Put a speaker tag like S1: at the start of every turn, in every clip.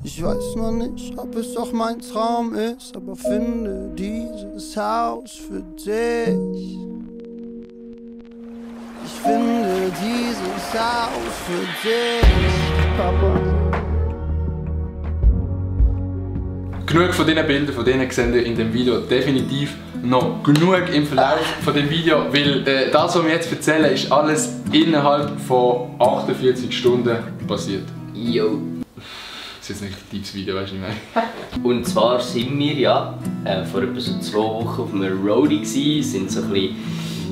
S1: Ich weiß noch nicht, ob es auch mein Traum ist, aber finde dieses Haus für dich. Ich finde dieses Haus für dich, Papa.
S2: Genug von diesen Bildern, von denen seht ihr in dem Video definitiv noch genug im Verlauf von dem Video, weil das, was wir jetzt erzählen, ist alles innerhalb von 48 Stunden passiert.
S3: Jo.
S2: Das ist jetzt nicht ein tiefes Video, weißt du, was ich meine?
S3: Und zwar sind wir ja vor etwa so 2 Wochen auf einem Roadie gewesen, sind so ein bisschen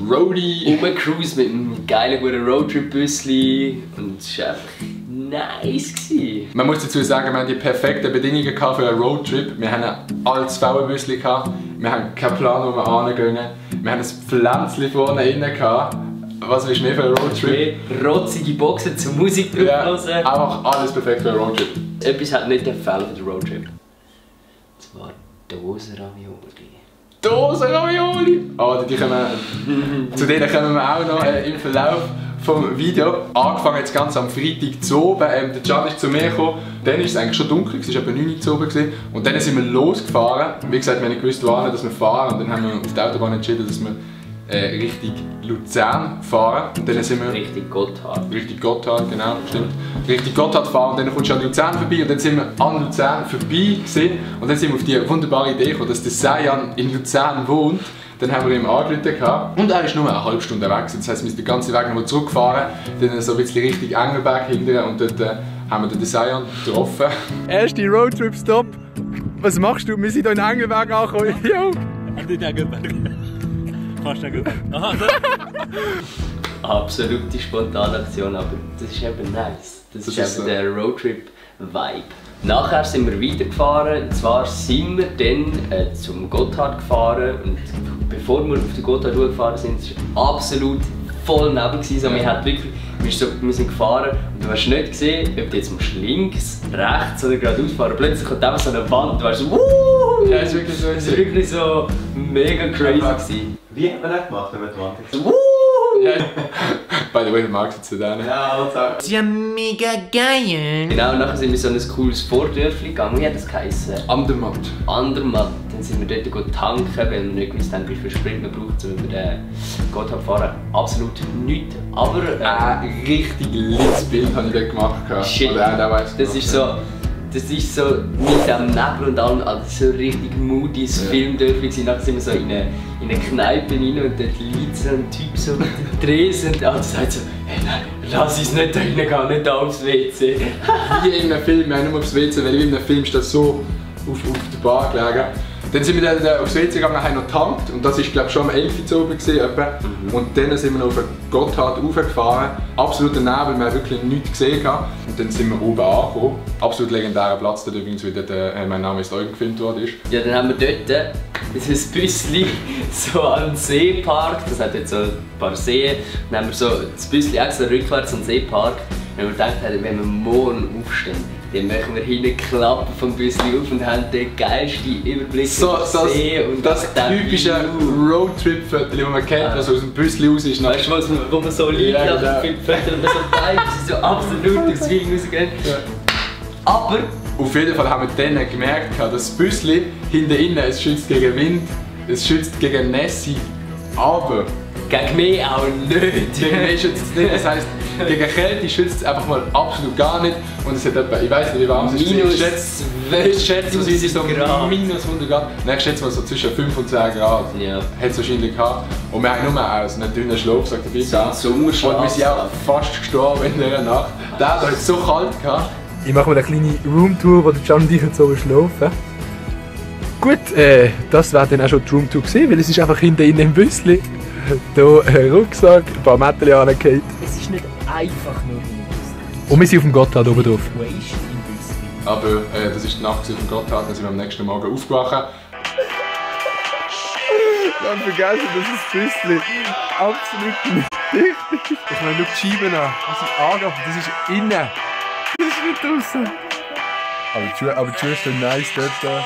S3: rumgecruised mit einem geilen guten Roadtrip-Büsschen und es war einfach nice gewesen.
S2: Man muss dazu sagen, wir haben die perfekten Bedingungen für einen Roadtrip. Wir haben ein altes Frauenbüsschen gehabt, wir haben keinen Plan, wo wir hingehen. Wir haben ein Pflänzchen vorne innen gehabt. Was willst du mehr für einen Roadtrip?
S3: Rotzige Boxen zur Musik drauf hören.
S2: Ja, einfach alles perfekt für einen Roadtrip.
S3: Etwas hat nicht gefällt für den Roadtrip. Und zwar Dosenravioli.
S2: Dosenravioli! Oh, zu denen kommen wir auch noch im Verlauf vom Video. Angefangen jetzt ganz am Freitag zu oben. Der Can ist zu mir gekommen. Dann war es eigentlich schon dunkel, es war etwa 9 Uhr zu oben. Und dann sind wir losgefahren. Wie gesagt, wir haben nicht gewusst, wohin dass wir fahren. Und dann haben wir auf der Autobahn entschieden, dass wir Richtung Luzern fahren. Und dann sind wir
S3: Richtung Gotthard.
S2: Richtung Gotthard, genau, stimmt. Richtung Gotthard fahren und dann kommst du an Luzern vorbei und dann sind wir an Luzern vorbei gewesen. Und dann sind wir auf die wunderbare Idee gekommen, dass der Sayan in Luzern wohnt. Dann haben wir ihn angerufen und er ist nur eine halbe Stunde weg. Das heisst, wir sind den ganzen Weg nochmal zurückgefahren, dann so ein bisschen Richtung Engelberg hinterher und dort haben wir den Sayan getroffen.
S4: Erste Roadtrip-Stop. Was machst du? Wir sind hier in Engelberg angekommen. Jo!
S5: Nicht Engelberg. Fast Engelberg. Aha, so.
S3: Absolute Spontanaktion, aber das ist eben nice. Das ist eben der Roadtrip-Vibe. Nachher sind wir weitergefahren, und zwar sind wir dann zum Gotthard gefahren und bevor wir auf den Gotthard gefahren sind, war es absolut voll Nebel. Also wir sind gefahren und du hast nicht gesehen, ob du jetzt links, rechts oder geradeaus fahren. Plötzlich kommt einfach so eine Wand, du weißt so «Wuuuuh!»
S2: Ja, es war wirklich so.
S3: Es war wirklich so mega crazy gewesen.
S5: Wie hat man das gemacht, wenn man die Wand
S3: So «Wuuuuh!»
S2: Ja. By the way, der Marc sitzt da.
S5: Ja, und so.
S1: Das ist ja mega geil.
S3: Genau, und nachher sind wir so ein cooles Vordörfli gegangen. Wie hat das geheißen?
S2: Andermatt.
S3: Andermatt. Dann sind wir dort tanken, weil wir nicht gewusst haben, wie viel Sprit man braucht, um über den Gotthard zu fahren. Absolut nichts. Aber
S2: Ein richtig liebes Bild habe ich dort gemacht.
S3: Shit. Das ist so mit dem Nebel und allem, also so richtig moodyes Filmdörfli. Nachher sind wir so in eine Kneipe rein und dort liegt so ein Typ so mit dem Tresen und er sagt so «Hey nein, lass uns nicht da reingehen, nicht da aufs WC».
S2: Wie in einem Film, wir haben nur aufs WC, weil in einem Film steht so auf der Bar gelegen. Dann sind wir dann aufs WC gegangen, haben noch getankt und das war glaube ich schon am 11 Uhr oben und dann sind wir noch auf den Gotthard raufgefahren. Absoluter Nebel, wir haben wirklich nichts gesehen. Und dann sind wir oben angekommen. Absolut legendärer Platz dort übrigens, weil dort mein Name ist Eugen gefilmt worden ist.
S3: Ja, dann haben wir dort ein Büsschen so an den See geparkt. Das hat jetzt so ein paar Seen. Dann haben wir so das Büsschen extra rückwärts an den See geparkt. Wenn wir gedacht haben, wenn wir morgen aufstehen, dann machen wir hinten Klappen vom Büsschen auf und haben den geilsten Überblick
S2: So,
S3: auf den See. Und
S2: das typische Roadtrip-Foto, das man kennt, was aus dem Büsschen raus ist.
S3: Weißt du, wo man so liegt,
S2: ja,
S3: nach dem Foto und man so Beine, so absolut aufs Film rausgehen.
S2: Ja.
S3: Aber
S2: auf jeden Fall haben wir dann gemerkt, dass das Büsschen hinten innen, es schützt gegen Wind, es schützt gegen Nässe, aber
S3: gegen mich auch nicht.
S2: gegen mich schützt es nicht. Das heisst, gegen Kälte schützt es einfach mal absolut gar nicht. Und es hat etwa, ich weiß nicht wie warm es ist.
S3: Minus
S2: Ich schätze, es ist so
S3: Grad.
S2: minus 100 Grad. Nein, ich schätze mal so zwischen 5 und 10 Grad.
S3: Ja.
S2: Hat es wahrscheinlich gehabt. Und wir haben nur so einen dünnen Schlafsack dabei gehabt.
S3: Sommerschlaf.
S2: Und wir sind auch fast gestorben in dieser Nacht. Der hat es so kalt gehabt.
S4: Ich mache mal eine kleine Roomtour, wo der Can und ich jetzt oben schlafen. Gut, das wäre dann auch schon die Roomtour gewesen, weil es ist einfach hinten in dem Büsschen. Hier ein Rucksack, ein paar Mädchen angefallen.
S5: Es ist nicht einfach nur ein Büsschen.
S4: Und wir sind auf dem Gotthard oben drauf.
S5: Waste im Büsschen.
S2: Aber das ist die Nacht auf dem Gotthard, dann sind wir am nächsten Morgen aufgewacht.
S4: Wir haben vergessen, dass das Büsschen absolut nicht dicht ist. Ich meine, schau die Scheiben an. Das ist angefangen, das ist innen. Das ist nicht draußen. Aber die Schuhe stehen nice dort.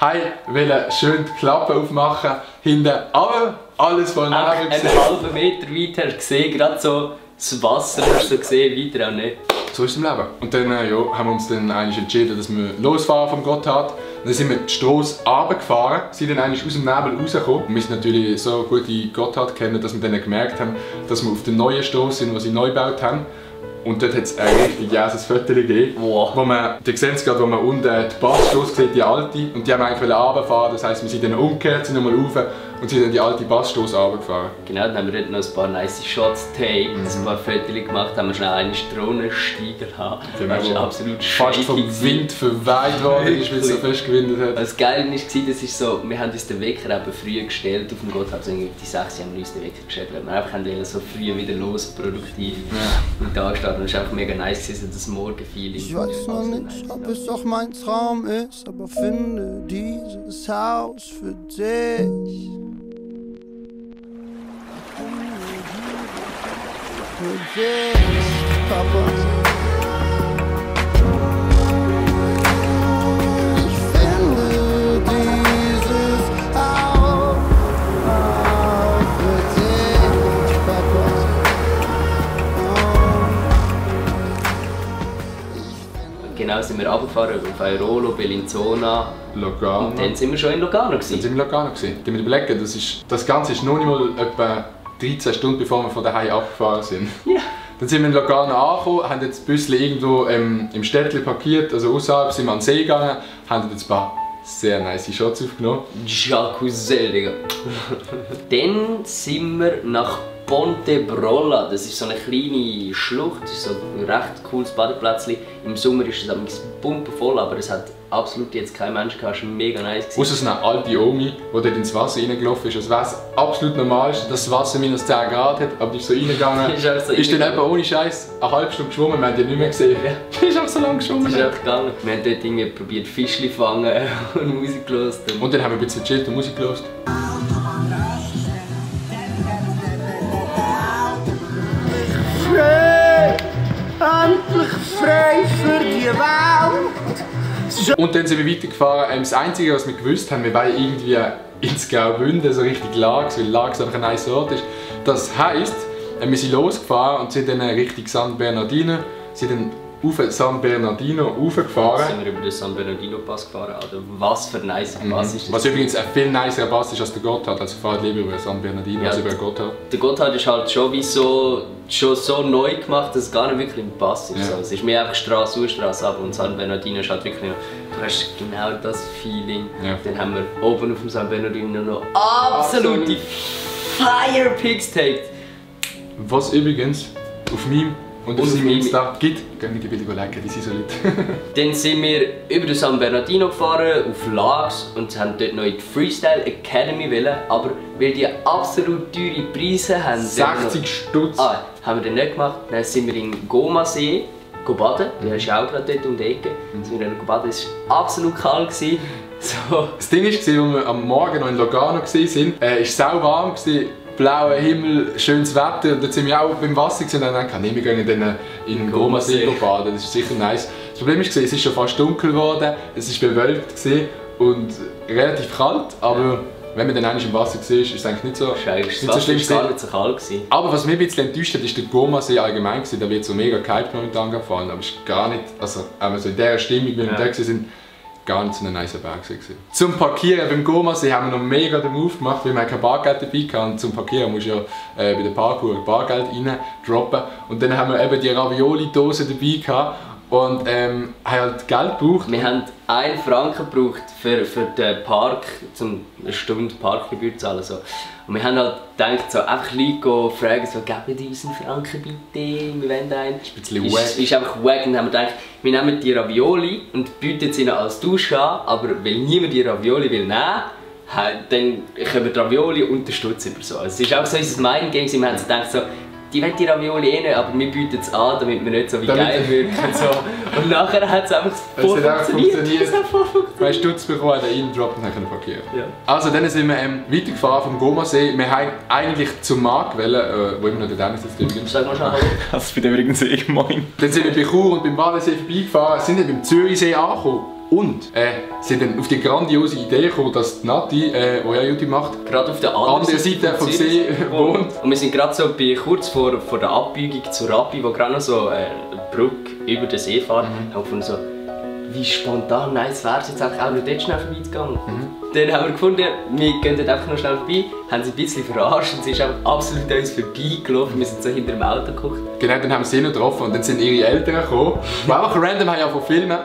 S2: Heim wollen schön die Klappe aufmachen, hinten aber alles voll Nebel.
S3: Einen halben Meter weiter gesehen, gerade so das Wasser hast du gesehen, weiter auch nicht.
S2: so ist es im Leben. Und dann ja, haben wir uns dann eigentlich entschieden, dass wir losfahren vom Gotthard. Dann sind wir die Strasse runtergefahren, sind dann eigentlich aus dem Nebel rausgekommen. Und wir sind natürlich so gut die Gotthard kennen, dass wir dann gemerkt haben, dass wir auf der neuen Strasse sind, die sie neu gebaut haben. Und dort hat es ein richtig jäses Foto gegeben, wo man, ihr seht es gerade, wo man unten die Bassstrasse sieht, die alte. Und die haben eigentlich runterfahren, das heisst, wir sind dann umgekehrt, sind nochmal rauf und sind dann die alte Bassstrasse runtergefahren.
S3: Genau, dann haben wir dort noch ein paar nice Shots taped, ein paar Fotos gemacht, haben wir schnell einen Drohnensteiger gehabt.
S2: Genau,
S3: das war absolut
S2: fast vom Wind verweht worden ist, weil es so fest gewindet hat.
S3: Das Geile war, das ist so, wir haben uns den Wecker eben früh gestellt auf dem Gotthard, also die 6 haben wir uns den Wecker gestellt, weil wir einfach so früh wieder los, produktiv und da gestanden. Und es war einfach mega nice, so das Morgenfeeling.
S1: Ich weiß noch nicht, ob es auch mein Traum ist, aber finde dieses Haus für dich. Für dich, Papa. Ich finde dieses Haus für dich, Papa.
S3: Genau, sind wir runtergefahren auf Airolo, Bellinzona.
S2: Lugano.
S3: Und dann sind wir schon in Lugano.
S2: Dann sind wir in Lugano. Die müssen überlegen, das Ganze ist noch nicht mal etwa 13 Stunden bevor wir von daheim abgefahren sind.
S3: Ja.
S2: Dann sind wir in Lugano angekommen, haben jetzt das Büsschen irgendwo im Städtchen parkiert, also außerhalb sind wir an den See gegangen, haben jetzt ein paar sehr nice Shots aufgenommen.
S3: Jacuzzel, Digga. Dann sind wir nach Ponte Brolla, das ist so eine kleine Schlucht, das ist so ein recht cooles Badeplätzchen. Im Sommer ist es pumpenvoll, aber es hat absolut jetzt kein Mensch gehabt, es war mega nice.
S2: Außer so eine alte Omi, die dort ins Wasser reingelaufen ist. Also was absolut normal ist, dass das Wasser minus 10 Grad hat, aber die ist so reingegangen. ist dann eben ohne Scheiß eine halbe Stunde geschwommen, wir haben die nicht mehr gesehen. Die ist auch so lange geschwommen.
S3: Ist einfach gegangen. Wir haben dort irgendwie probiert Fischchen fangen und Musik gehört.
S2: Und dann haben wir ein bisschen chillt und Musik gehört.
S1: Endlich frei für die Welt!
S2: Und dann sind wir weitergefahren. Das Einzige, was wir gewusst haben, wir waren irgendwie ins Graubünden, so richtig Lags, weil Lags einfach ein nice Ort ist. Das heisst, wir sind losgefahren und sind dann Richtung San Bernardino, sind dann auf San Bernardino raufgefahren.
S3: Sind wir über den San Bernardino Pass gefahren, oder was für ein nicer Pass ist das?
S2: Was übrigens ein viel nicerer Pass ist als der Gotthard, also fahrt lieber über San Bernardino als über den Gotthard. Der
S3: Gotthard ist halt schon so neu gemacht, dass es gar nicht wirklich ein Pass ist. Ja. Also, es ist mehr einfach Straße auf Straße ab und San Bernardino ist halt wirklich noch, du hast genau das Feeling. Ja. Dann haben wir oben auf dem San Bernardino noch absolute Fire Pics getaped.
S2: Was übrigens auf meinem und auf seinem Insta gibt. Gehen wir die Bilder liken, die sind so lit.
S3: Dann sind wir über den San Bernardino gefahren, auf Lags und haben dort noch in die Freestyle Academy wollen, aber weil die absolut teure Preise haben...
S2: 60 Stutz!
S3: Haben wir dann nicht gemacht. Dann sind wir in Goma-See baden, der ist auch gerade dort um die Ecke. Sind wir dann baden, es war absolut kalt. So.
S2: Das Ding war, als wir am Morgen noch in Lugano waren, war es sau warm. Blauer Himmel, schönes Wetter und dann sind wir auch beim Wasser und dann dachten wir gehen in Goma-See baden, das ist sicher nice. Das Problem war, es ist schon fast dunkel geworden, es war bewölkt und relativ kalt, aber wenn man dann einmal im Wasser war, ist es eigentlich nicht so schlimm.
S3: Es war gar nicht so kalt.
S2: Aber was mich ein bisschen enttäuscht hat, ist der Goma-See allgemein. Da wird so mega gehypt momentan gefahren, aber es ist gar nicht, also so in dieser Stimmung, wie wir da sind, gar nicht so ein nicer Berg gewesen. Zum Parkieren beim Goma-See haben wir noch mega den Move gemacht, weil wir kein Bargeld dabei hatten. Und zum Parkieren musst du ja bei der Parkour Bargeld rein droppen. Und dann haben wir eben die Ravioli-Dose dabei gehabt und haben halt Geld gebraucht.
S3: Wir haben 1 Franken gebraucht für den Park, um eine Stunde Parkgebühr zu zahlen. So. Und wir haben halt gedacht, so, einfach Leute fragen, so, geben uns einen Franken bitte, wir wollen einen. Das ist ein bisschen wack. Ist einfach wack und haben wir gedacht, wir nehmen die Ravioli und bieten sie ihnen als Tausch an, aber weil niemand die Ravioli will nehmen, dann können wir Ravioli und den Stutz über so. Also, es war auch so unser Mindgame, wir haben gedacht, so, die wollen die Ravioli eh nicht, aber wir bieten es an, damit wir nicht so wie geil wirken. So. Und nachher hat es einfach voll funktioniert.
S2: Es hat voll funktioniert. Wir haben Stutz bekommen, den reindroppt und dann können wir parkieren. Ja. Also dann sind wir weitergefahren vom Goma-See. Wir haben eigentlich zum Markt wollen, wo immer noch der Dennis jetzt übrigens.
S3: Sag mal schon hallo.
S5: Das ist bei dir übrigens moin.
S2: Dann sind wir bei Chur und beim Badensee vorbeigefahren, sind dann beim Zürichsee angekommen. Und sie sind dann auf die grandiose Idee gekommen, dass die Nati, die ja YouTube macht,
S3: gerade auf der
S2: anderen Seite vom See wohnt.
S3: Und wir sind gerade so kurz vor der Abbiegung zur Rappi, wo gerade noch so eine Brücke über den See fährt. Haben gefunden so, wie spontan nice wäre es jetzt einfach auch noch dort schnell vorbeizugangen. Dann haben wir gefunden, wir gehen dort einfach noch schnell vorbei, haben sie ein bisschen verarscht und sie ist einfach absolut an uns vorbeigelaufen. Wir sind so hinter dem Auto geguckt.
S2: Genau, dann haben wir sie noch getroffen und dann sind ihre Eltern gekommen, die einfach random haben ja von Filmen.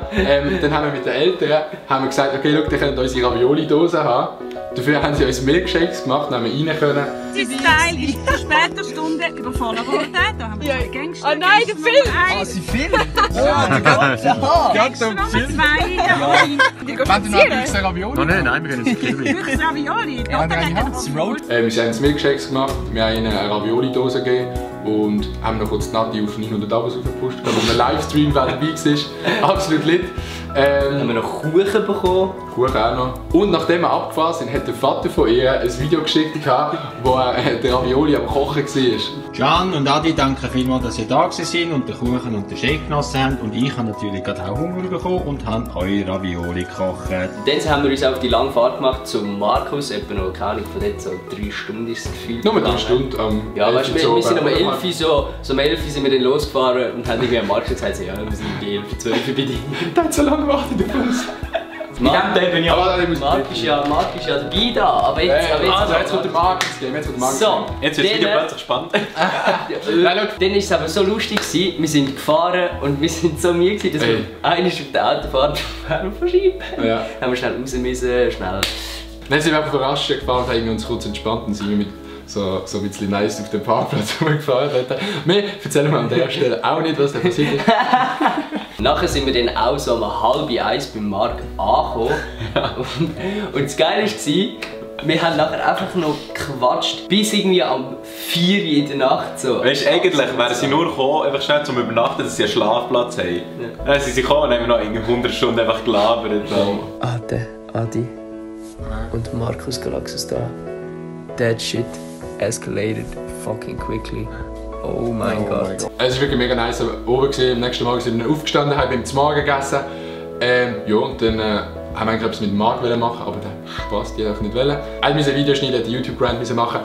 S2: Dann haben wir mit den Eltern gesagt, okay, schau, die können unsere Ravioli-Dose haben. Dafür haben sie uns Milkshakes gemacht, dann haben wir rein können.
S6: Dieses Teil ist in später Stunde überfallen worden. Da haben wir Gangster.
S7: Oh nein, der Film!
S6: Ah,
S7: sie filmen? Ja,
S2: Ganz so
S6: Nummer 2 in der
S2: Wenn du noch Büchse Ravioli?
S5: Oh nein, wir können es nicht.
S6: Büchse Ravioli.
S2: Wir haben uns Milkshakes gemacht, wir haben ihnen eine Ravioli-Dose gegeben und haben noch kurz die Nati auf 900 Abos aufgepusht, wo ein Livestream dabei war. Absolut lit.
S3: Haben wir noch Kuchen bekommen.
S2: Kuchen auch noch. Und nachdem wir abgefahren sind, hat der Vater von ihr ein Video geschickt, wo der Ravioli am Kochen war.
S5: Can und Adi, danke vielmals, dass ihr da sind und den Kuchen und den Shake genossen habt. Und ich habe natürlich gerade auch Hunger bekommen und habe eure Ravioli gekocht.
S3: Dann haben wir uns auf die lange Fahrt gemacht zum Markus, etwa noch keine Ahnung, von dort so 3 Stunden ist es gefühlt.
S2: Nur 3 Stunden.
S3: Ja, weißt du, wir sind um 11 Uhr um 11 Uhr sind wir dann losgefahren und haben irgendwie am Markus gesagt, so, ja, wir sind um 11 Uhr, 12 Uhr bei dir.
S2: Der hat so lange gewartet auf uns.
S3: Marc ist ja dabei da, aber jetzt
S2: kommt der Marc ins Game,
S3: So,
S5: jetzt wird es wieder plötzlich spannend.
S3: Dann war es aber so lustig, wir sind gefahren und wir sind so müde, dass wir einmal auf der Autofahrt verschieben.
S2: Ja.
S3: Haben wir schnell raus müssen, schnell.
S2: Dann sind wir einfach überrascht gefahren und haben uns kurz entspannt und sind wir mit so ein bisschen nice auf dem Parkplatz rumgefahren. Wir erzählen an der Stelle auch nicht, was da passiert ist.
S3: Nachher sind wir dann auch so um 12:30 beim Marc angekommen. Und das Geile war, wir haben nachher einfach noch gequatscht, bis irgendwie am 4 Uhr in der Nacht. So.
S5: Weißt du, eigentlich wären sie nur gekommen, einfach schnell zum Übernachten, dass sie einen Schlafplatz haben. Ja. Dann sind sie gekommen und haben noch 100 Stunden einfach gelabert.
S3: Der Adi und Markus Galaxus da. That shit escalated fucking quickly. Oh mein Gott.
S2: Es war wirklich mega nice. Oben gesehen, am nächsten Morgen sind wir aufgestanden, haben beim Morgen gegessen. Ja, und dann haben wir eigentlich etwas mit dem Marc machen, aber der Spaß, die einfach nicht wollen. Wir mussten ein Video schneiden, die YouTube-Brand machen.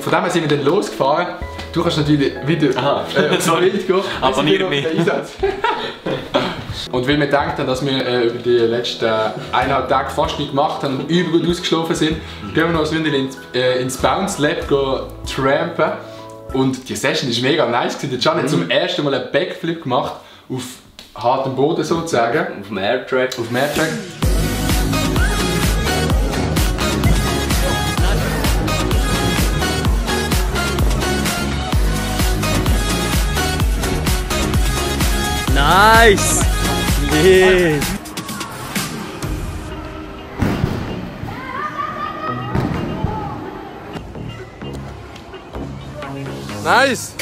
S2: Von dem her sind wir dann losgefahren. Du kannst natürlich wieder so wild gehen.
S5: Abonniert mich.
S2: Und weil wir gedacht haben, dass wir über die letzten 1,5 Tage fast nicht gemacht haben und übergut ausgeschlafen sind, gehen wir noch ein Windel ins Bounce Lab trampen. Und die Session war mega nice. Der Can hat zum ersten Mal einen Backflip gemacht, auf hartem Boden sozusagen.
S3: Auf dem Airtrack.
S2: Auf dem Airtrack.
S7: Nice! Nee.
S4: Nice!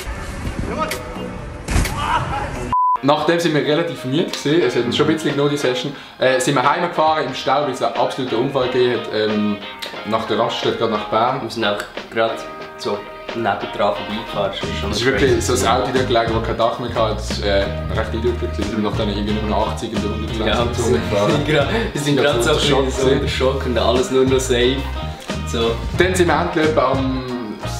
S2: Nachdem sind wir relativ müde gewesen, es hat uns schon ein bisschen genommen, die Session, sind wir heimgefahren im Stau, weil es einen absoluten Unfall gegeben hat, nach der Raststätte, gerade nach Bern.
S3: Wir sind auch gerade so nebendran vorbeigefahren.
S2: Es ist wirklich so ein Auto dort gelegen, das kein Dach mehr hatte. Das war recht eindrücklich. Wir sind nach irgendwie nur 80 in der 120 Zone gefahren.
S3: Wir sind gerade so unter Schock und alles nur noch safe. So.
S2: Dann sind wir endlich am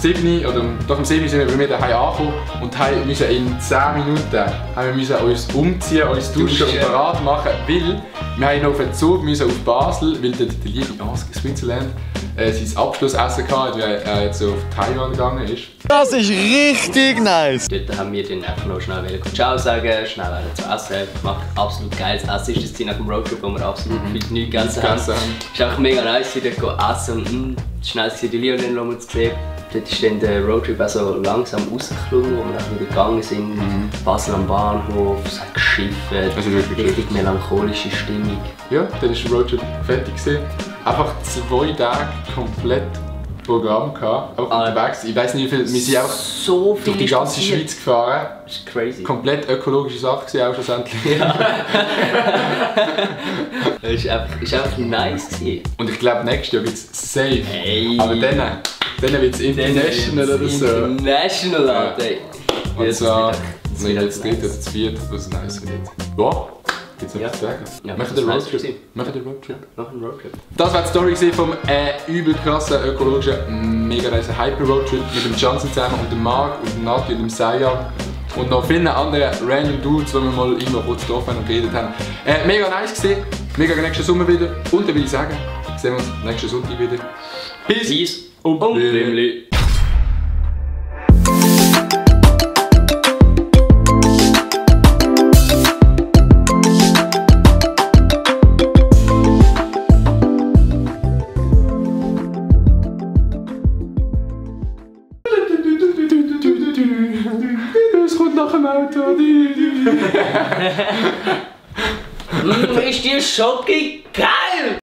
S2: 7 oder doch um 7 sind wir bei mir daheim angekommen und mussten in 10 Minuten uns umziehen, uns duschen und parat machen, weil wir haben noch auf den Zug müssen auf Basel, weil der liebe Switzerland sein Abschlussessen hatte, weil er jetzt auf Taiwan gegangen ist.
S1: Das ist richtig nice!
S3: Dort haben wir dann einfach noch schnell Ciao sagen, schnell zu essen gemacht. Absolut geiles Essen ist das nach dem Roadtrip, wo wir absolut nichts gegessen haben. Es ist einfach mega nice, dort essen und schnell die Lionel nochmal zu sehen. Dort ist dann der Roadtrip auch so langsam rausgeklungen, wo wir dann wieder gegangen sind. Basel am Bahnhof, es hat geschifft, richtig melancholische Stimmung.
S2: Ja, dann war der Roadtrip fertig gewesen. Einfach 2 Tage komplett Programm gehabt. Auch unterwegs. Ich weiss nicht, wie viel. Wir sind einfach
S3: so
S2: durch die ganze Schweiz gefahren.
S3: Das ist crazy.
S2: Komplett ökologische Sache gewesen, auch schlussendlich.
S3: Ja. Es war einfach nice gewesen.
S2: Und ich glaube, nächstes Jahr wird es safe.
S3: Hey.
S2: Aber dann wird es international oder so.
S3: International, Alter.
S2: Und zwar nicht das dritte oder das vierte, was nice wird. Ja, Gibt's noch etwas zu sagen?
S3: Ja,
S2: Machen
S3: das
S2: den
S3: war's
S2: Roadtrip.
S3: gewesen.
S2: Machen den Roadtrip.
S3: Noch ein Roadtrip.
S2: Das war die Story gewesen vom übel krassen ökologischen mega nice Hyper-Roadtrip mit dem Johnson zusammen und dem Marc und dem Nati und dem Sayag und noch vielen anderen random Dudes, die wir mal immer kurz getroffen haben und geredet haben. Mega nice gewesen, mega nächsten Sommer wieder und dann würde ich sagen, sehen wir uns nächsten Sonntag wieder.
S3: Peace
S2: und
S3: Blümli.
S2: Es kommt nach dem Auto.
S3: Ist die Schocke geil?